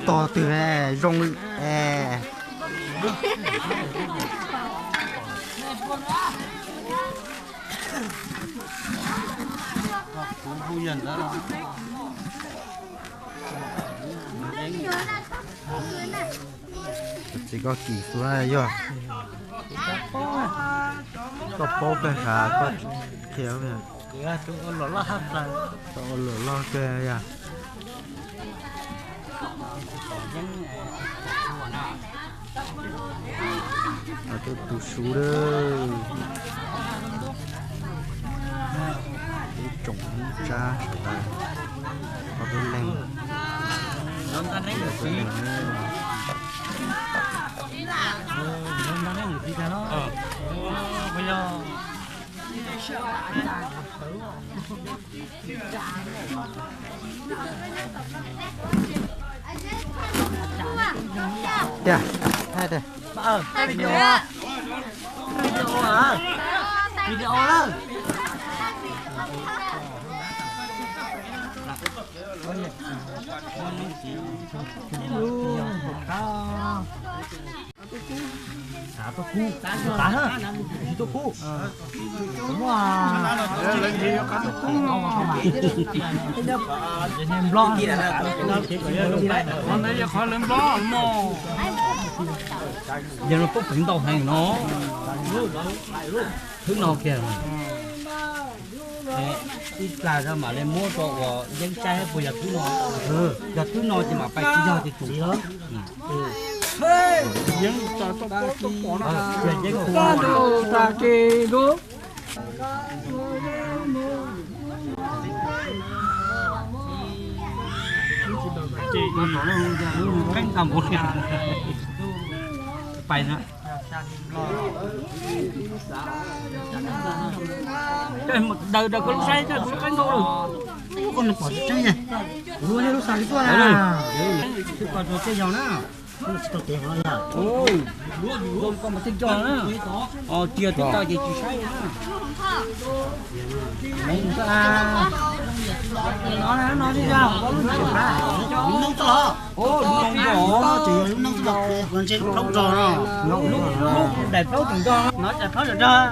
Tos twg zoo. Txiv koj kim xwb yog. Koj paub kawg has koj qhia. Koj ua luam loj kawg yog. Tus suv lawm. Ib tsoom tsab sawv daws, ob peb leeg. Tiag, thaij tiag. Video, video, video lawm. Tuaj kub, tuaj kub, tuaj kub. Yog no pub peev ntau heev no. Thwb no kiag. Ib plag mam li muab rau uas yeeb saib puas yog thwb no. Yog thwb no ces mam pais tsis yog ces tsum. Pais na. Daws daws kuv lub saib, kuv lub qeeb ntau lawm. Kuv lub xav li tuaj na. Twb koj tso tej yog na. Tsis tau tev hov yog. Koj mas tej coj na. Tsis yog twb tau ces tsis saib na. Lub noob txog. Lub noob txog. Lub noob txog. Lub daim plaub tseem nrog. Nov daim plaub tseem nrog.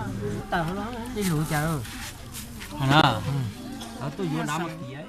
Tej lus cas. Tuaj yuav dav mas tias.